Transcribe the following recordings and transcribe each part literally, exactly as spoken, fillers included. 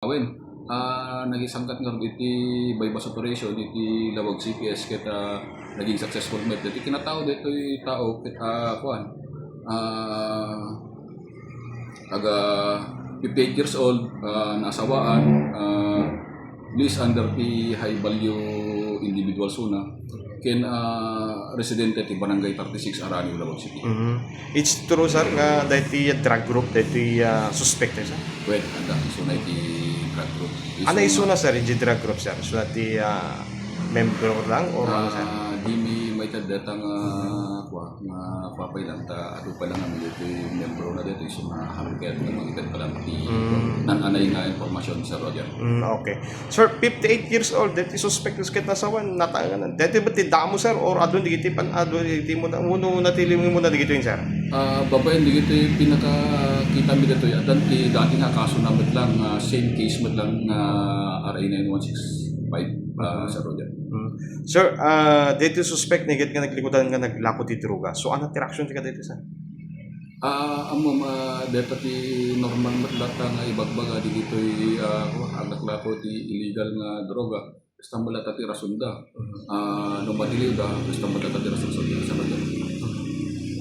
Wen, ah, nagisangkat ngarud iti buy-bust operation iti Laoag C P S ket, ah, naging successful met. Daytoy kinatao daytoy tao ket, ah, kuan, ah, taga fifty-eight years old, ah, naasawaan, ah, lease under ti high value individuals una. Ken, ah, residente ti Barangay thirty-six, Aranio, Laoag City. Mhm. It's true, sir, nga daytoy drug group, daytoy, ah, suspect, sir? Well, adda isuna iti drug group. Ano isuna, sir, iti drug group, sir? Isuna ti, ah, membro lang or ano, sir? Ah, di mi maited dayta nga, kua, nga apay lang, ta adu pa lang kami daytoy membro na daytoy, isuna hangkayat nga mangited pa lang ti Mm. nan-anay nga impormasyon, Sir Roger. Mm, okay. Sir, fifty-eight years old, daytoy suspect ket nasawan, natangan. Daytoy ba ti damo, sir, or adu dagiti pan-, adu dagiti mo, uno natili mo na dagitoy, sir? Ah, babaen dagitoy pinakakita mi daytoy, addan ti dati nga kaso na met lang, ah, same case met lang nga R A nine one six five, ah, Sir Roger. Mm. Sir, ah, daytoy suspect ni ket nga naglikudan nga naglako ti droga. So, ano ti reaction ti kadaytoy, sir? Ah, ammom, ah, dayta ti normal met latta nga ibagbaga dagitoy, ah, aglaklako ti illegal nga droga. Basta met latta ti rasonda. Mhm. Ah, no matiliwda, basta met latta ti rasonda. Sa bagay.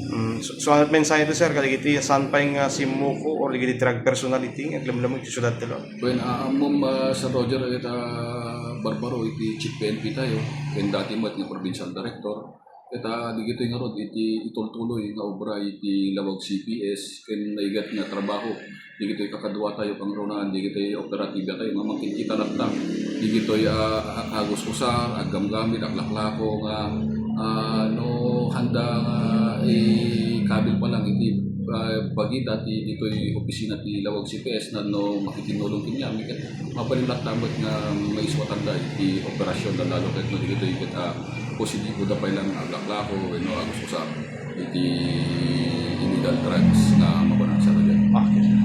Mm, so, so, ano mensahe to, sir, kadagiti saan pay nga simmuko or dagiti drug personality nga aglemlemo iti siudad ti Loag? Wen, ah, ammom, ah, Sir Roger, ket, ah, barbaro iti Chief P N P tayo, ken dati met nga provincial director. Ket, ah, dagitoy ngarud iti itultuloy nga obra iti Laoag C P S ken naigat nga trabaho dagitoy kakaduatayo, kangrunaan dagitoy operatiba tayo nga mangkitkita latta dagitoy, ah, a-, agus-usar, aggamgamit, aglaklako nga, ah, no handa nga ikabil pa lang iti, ah, bagida ti ditoy opisina ti Laoag C P S na no makikinnulong kenkuana ket mabalin latta met nga maisuatanda iti operasyon, lalo ket no dagitoy ket, ah, positibo da pay lang nga aglaklako wenno agus-usar iti illegal drugs nga makunak sa radyo. Okay, sir.